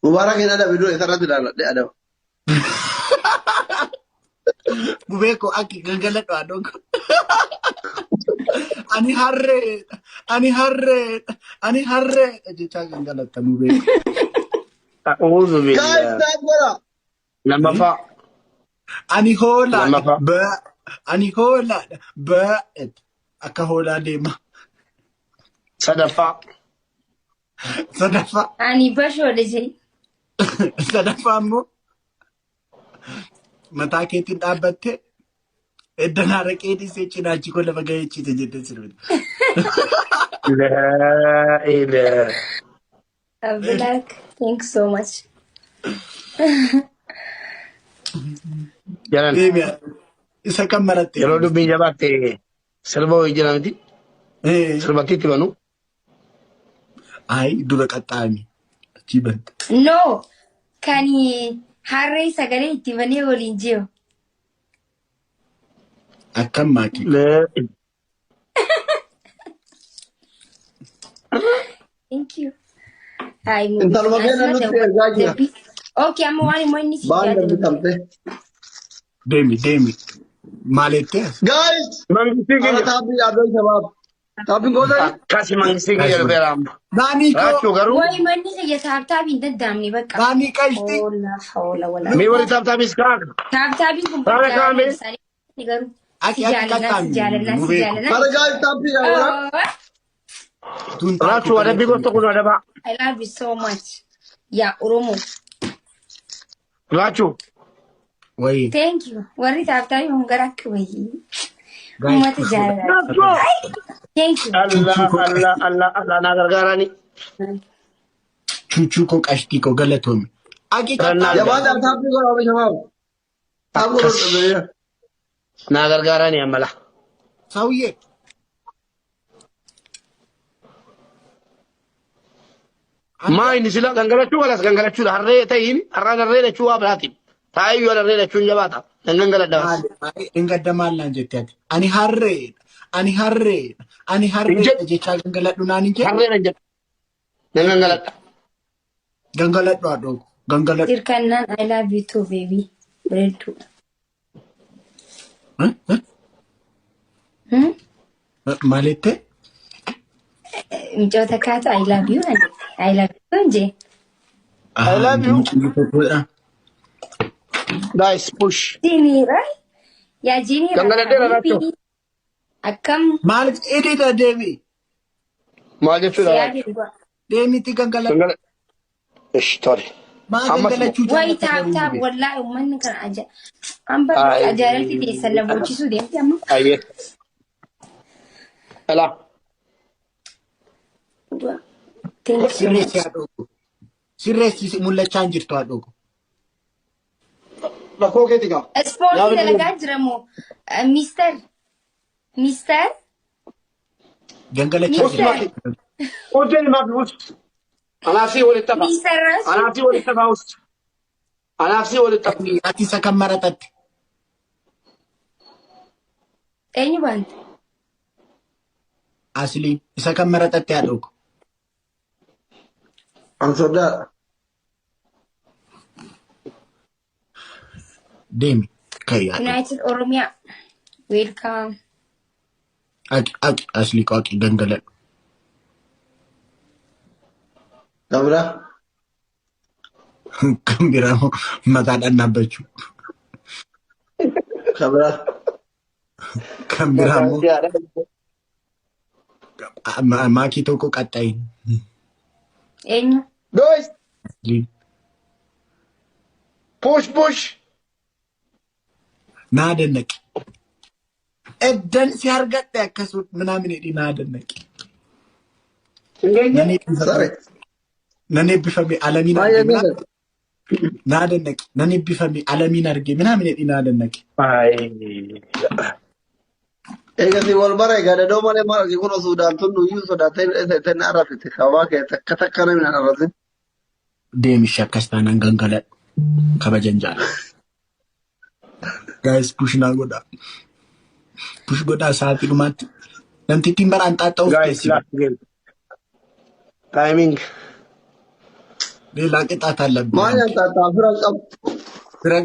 Mubaarak hin adabi dura isarratti ilaaladhe adaba. Bubee koo akki gangaladhu haadhoon koo. Ani harreedha, ani harreedha, ani harreedha jechaa gangalatta bubee koo. A'uudhu Guys, billah. tap godha. Lammaffaa. Ani hoolaadha, Lammaffaa. ba ani hoolaadha, ba akka hoolaa deema. Sadaffaa. Sadaffaa, Ani bashoodha jee. sadaffaa immoo mataa keetiin dhaabbattee edda naa raqee dhiisee cinaachi koo lafa gahee ciise jettee sirbite. Laa ilaaha. Black, thank you so much. Jalan. Deemi isa kan maratte. Yeroo dubbiin jabaatte sirba wayii jira miti. Sirbatti itti banu. Ayi dura qaxxaami. Achii banta. No, kan harree sagalee itti banee waliin jiru. Akkam maakii. Laa Thank you. Ay, Intaluma keenya nutti ergaa jira. Okay, amma waan immoo inni si Baan jaallatu. bitamte. Deemi deemi. Maal jettee as? Guys, Mangistii ana kiyya. taapii dhaabee shabaab. Taappiin gootani? Akkasi mangistii kiyya dhufeera amma. Naanii koo Raachuu garuu Wayi manni kiyya taaptaap hin danda'amne bakka. naanii qashti. Hoola hoola wala. mee warri taaptaamis kaa Taaptaapiin kun Saara jaalala kaame. isaanii garuu Aki si aki jaalannaa si qaxxaami jaalannaa si mubee koo. jaalannaa. Bara guys taappii dhaabee. Oh, Tun taatu Raachuu adabbii gosa kun adabaa. I love you so much. Yaa Oromoo. Raachuu. Wayii. Thank you. Warri taaptaapii kun gara akka wayii. Guys Uummata push jaalala. Raachuu. Thank you. Allah Allah Allah Allah naa gargaarani. Chuchuu koo qashtii koo galatoomi. Aki Rannaa qaxxaami. Jabaadhaa taappii godhaa shabaab. Taap Akkas godhaa. naa gargaarani ammala. Saawuyyee. Maa inni sila gangalachuu galas gangalachuudha harree ta'iin har'aan harree lachuu waa biraatiin. Taa'ee yoo harree lachuun jabaata. Nan gangaladha bas. Maali maali hin maal naan jette ati. Ani harreedha. Ani harreedha. Ani Hin harreedha jedhu jechaa gangaladhu naan hin jenne. harree nan jedhu nan gangaladha. Gangaladhu haadhoo koo. Gangaladhu. Dirqannaan I love you too baby. Bareedduu. Eh? Eh? Hmm? Maal jettee? Micoota kaatu I love you naan jette. I love you too jee. I love you. Mucayyo tokkodha. Guys push. Jiniira. Yaa jiniira. Gangaladheera raachuu. Habibi. Akkam Maaliif hidhiidha deemi? Maal jechuudha siyaa raachuu? dhugaa. Deemiti gangaladhu. Gangala. Ish tole. Maa Ammas immoo. gangalachuu Wayi jaallata taap garuu taap mubee? wallaahi uummanni kan ajaa'iba. An barbaada ajaa'ibti teessan na boochisuu deemti amma. Ayyee. Alaa. Dhugaa. Thank you so Sirreessi much. haadhoo koo. Sirreessi mul'achaa hin jirtu haadhoo koo. Rakkoo keeti gaa. Ispoortii Gaafa dalagaa jira moo? Mister. Mister. Gangalachaa Us jirti. maki. Hojii mafi us. Anaaf si walitti hafa. Mister Rasu. Anaaf si walitti hafa us. Anaaf si walitti hafa. Ati isa kan maratatte. Eenyu baante? Asliin isa kan maratatte haadhoo koo. An sodaadha. Deemi. Ka'i haadhoo koo. United Oromiyaa. Welcome. Aqi aqi aslii koo aqi gangaladhu. Kabira. Kan biraa immoo mataadhaan dhaabbachuu. Kabira. Kan biraa immoo maakii tokko qaxxayin. Eenyu? Guys Asliin. push push. Naa dannaqi. Eddan si argadhe akkasuma minaamin hidhi naa dannaqi. Hin Nan geenye? eebbifame Sare. nan eebbifame alamiin Baay'ee arge miidhaga. naa dannaqi nan eebbifame alamiin arge minaamin hidhi naa dannaqi. Ayi. Eegasii wal bara egaa dadoo malee maal arge kun Suudaan tun nuyyuu sodaattee midhee na arrabsite. Sababaa kee takka takka namni na arrabsin. Deemishi akkas taanaan gangaladhu. Kabajan jaalladha. Guys push naa godhaa. Push godhaa sa'aatii dhumaatti. Namtittiin bara anxaaxxa'uuf Guys teessi. last game. Timing. ሌላ ቅጣት አለብህ። Maal nyaataa firan qabu. Firan.